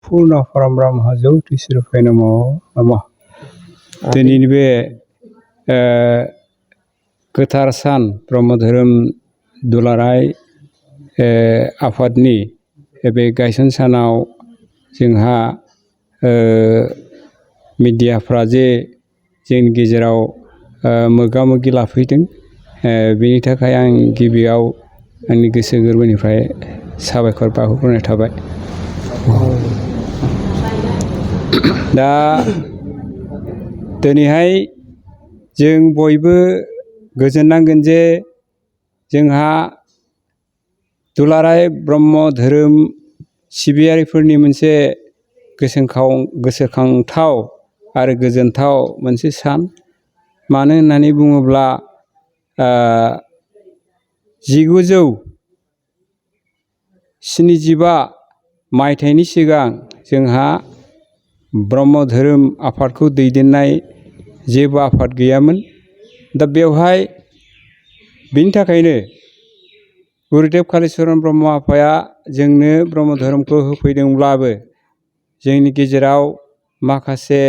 Purna Param Brahma Jyoti Srupai Namo Namah. Diनै बे गोथार सान ब्रह्म धोरोम दुलाराय आफादनि बे गायसन सानाव जोंहा मिडियाफ्रा जे जोंनि गेजेराव मोगा मोगि लाफैदों बेनि थाखाय आं गिबियाव आंनि गोसो गोरबोनिफ्राय साबायखर बावहरनाय थाबाय। दा दिनैहाय जों बयबो गोजोननांगोन जे जोंहा दुलाराय ब्रह्म धोरोम सिबियारिफोरनि मोनसे गोसोखांथाव आरो गोजोनथाव मोनसे सान। मानो होननानै बुङोब्ला 1975 मायथाइनि सिगां जोंहा ब्रह्म धोरोम आफादखौ दैदेननाय जेबो आफाद गैयामोन। दा बेवहाय बिनि थाखायनो गुरुदेव कालीचरण ब्रह्म आफाया जोंनो ब्रह्म धोरोमखौ होफैदोंब्लाबो जोंनि गेजेराव माखासे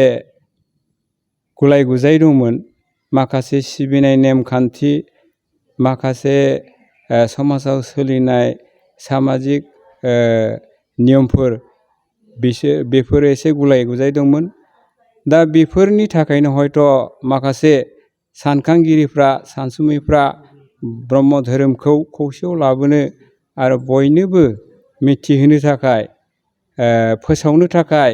गुलाय गुजाय दंमोन। माखासे सिबिनाय नेमखान्थि, माखासे समाजाव सोलिनाय सामाजिक नियमफोर बेफोरो एसे गुलाय गुजाय दंमोन। दा बेफोरनि थाखायनो हयथ' माखासे सानखांगिरिफ्रा सानसुमैफ्रा ब्रह्म धोरोमखौ खौसेयाव लाबोनो आरो बयनोबो मिथिहोनो थाखाय फोसावनो थाखाय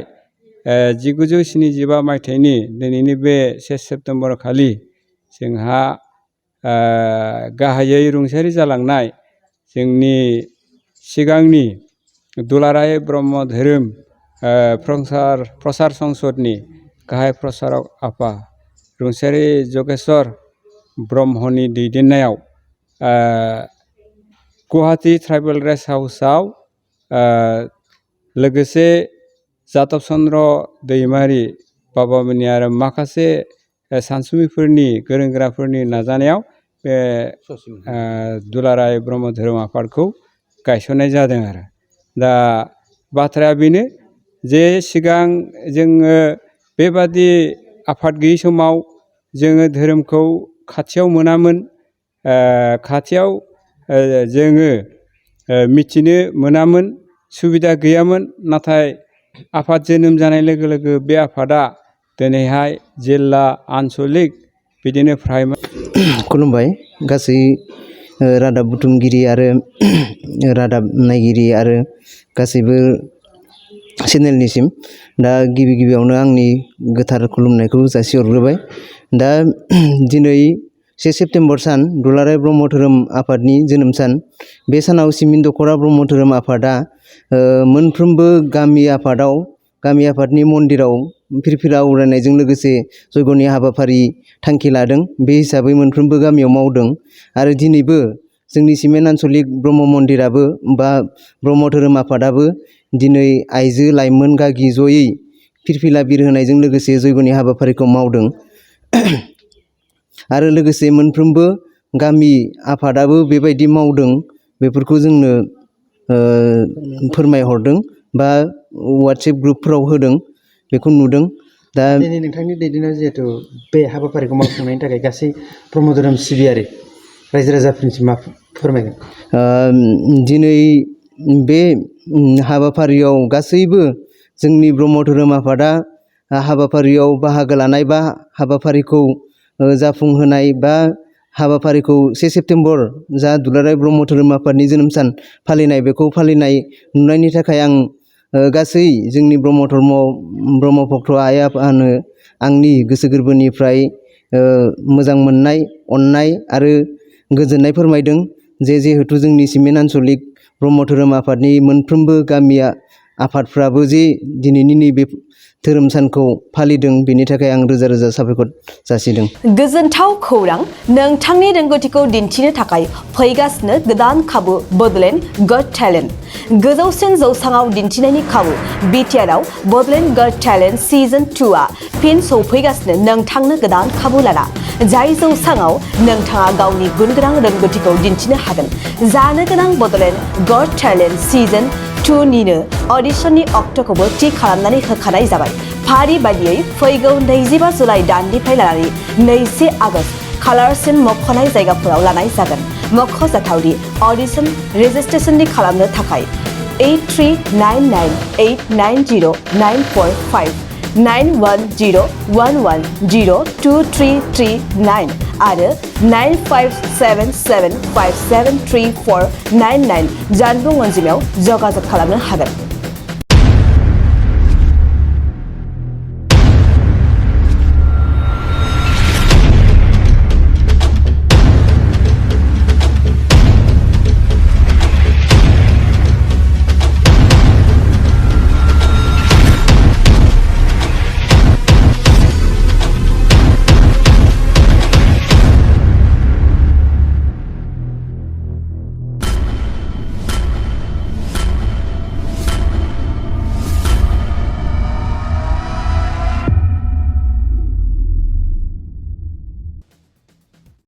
1975 मायथाइनि दिनैनि बे 1 सेप्तेम्बर खालि जोंहा गाहायै रुंसारि जालांनाय जोंनि सिगांनि दुलाराय ब्रह्म धोरोम प्रसार संसदनि गाहाय प्रसारक आफा रुंसारि जगेश्वर ब्रह्मनि दैदेननायाव गुवाहाटी ट्राइबेल रेस्ट हाउसआव लोगोसे जादब चन्द्र दैमारि बाबामोननि आरो माखासे सानसुमैफोरनि गोरों गोराफोरनि नाजानायाव बे दुलाराय ब्रह्म धोरोम आफादखौ गायसननाय जादों आरो। दा बाथ्राया बेनो जे सिगां जोङो बेबादि आफाद गैयै समाव जोङो धोरोमखौ खाथियाव मोनामोन, खाथियाव जोङो मिथिनो मोनामोन, सुबिदा गैयामोन। नाथाय आफाद जोनोम जानाय लोगो लोगो बे आफादा दिनैहाय जिल्ला आनसलिक बिदिनो प्राइमारि। खुलुमबाय गासै रादाब बुथुमगिरि आरो रादाब नायगिरि आरो गासैबो चेनेलनिसिम दा गिबियावनो आंनि गोथार खुलुमनायखौ जासिहरग्रोबाय। दा दिनै 1 सेप्तेम्बर सान दुलाराय ब्रह्म धोरोम आफादनि जोनोम सान। बे सानाव सिमिन दख'रा ब्रह्म धोरोम आफादा मोनफ्रोमबो गामि आफादनि मन्दिराव फिरफिला उरायनायजों लोगोसे जयग'नि हाबाफारि थांखि लादों। बे हिसाबै मोनफ्रोमबो गामियाव मावदों आरो दिनैबो जोंनि सिमेन्ट आन्सलिक ब्रह्म मन्दिराबो बा ब्रह्म धोरोम आफादाबो दिनै आइजो लाइमोन गागि जयै फिरफिला बिरहोनायजों लोगोसे जयग'नि हाबाफारिखौ मावदों। आरो लोगोसे मोनफ्रोमबो गामि आफादाबो बेबायदि मावदों, बेफोरखौ जोंनो फोरमायहरदों बा वाट्सएप ग्रुपफोराव होदों, बेखौ नुदों। दा दिनै नोंथांनि दैदेननायाव जिहेथु बे हाबाफारिखौ मावफुंनायनि थाखाय गासै ब्रह्म धोरोम सिबियारि रायजो राजाफोरनिसिम मा फोरमायगोन? दिनै बे हाबाफारियाव गासैबो जोंनि ब्रह्म धोरोम आफादा हाबाफारियाव बाहागो लानाय बा हाबाफारिखौ जाफुंहोनाय बा हाबाफारिखौ 1 सेप्तेम्बर जा दुलाराय ब्रह्म धोरोम आफादनि जोनोम सान फालिनाय, बेखौ फालिनाय नुनायनि थाखाय आं गासै जोंनि ब्रह्म भक्त आइ आफानो आंनि गोसो गोरबोनिफ्राय मोजां मोननाय, अननाय आरो गोजोननाय फोरमायदों। जिहेतु जोंनि सिमेन्ट आन्सलिक ब्रह्म धोरोम आफादनि मोनफ्रोमबो गामिया आफादफ्राबो जे दिनैनि नैबे धोरोम सानखौ फालिदों, बेनि थाखाय आं रोजा रोजा साबायखर जासिदों। गोजोनथाव खौरां, नोंथांनि रोंगौथिखौ दिन्थिनो थाखाय फैगासिनो गोदान खाबु बडलेण्ड गट टेलेन्ट। गोजौसिन जौसाङाव दिन्थिनायनि खाबु बिटिआरआव बडलेण्ड गट टेलेन्ट सिजन 2आ फिन सौफैगासिनो नोंथांनो गोदान खाबु लाना। जाय जौसाङाव नोंथाङा गावनि गुनगोनां रोंगौथिखौ दिन्थिनो हागोन। जानो गोनां बडलेण्ड गट टेलेन्ट सिजन 2 निनो अडिशननि अक्ट'खौबो थि खालामनानै होखानाय जाबाय। फारि बायदियै फैगौ 25 जुलाइ दाननिफ्राय लानानै 2 आगस्त खालारसिम मख'नाय जायगाफोराव लानाय जागोन। मख'जाथावदि अडिशन रेजिस्ट्रेशननि खालामनो थाखाय 8399890945 9101102339 आरो 9577573499 जानबुं अनजिमायाव जगाजग खालामनो हागोन।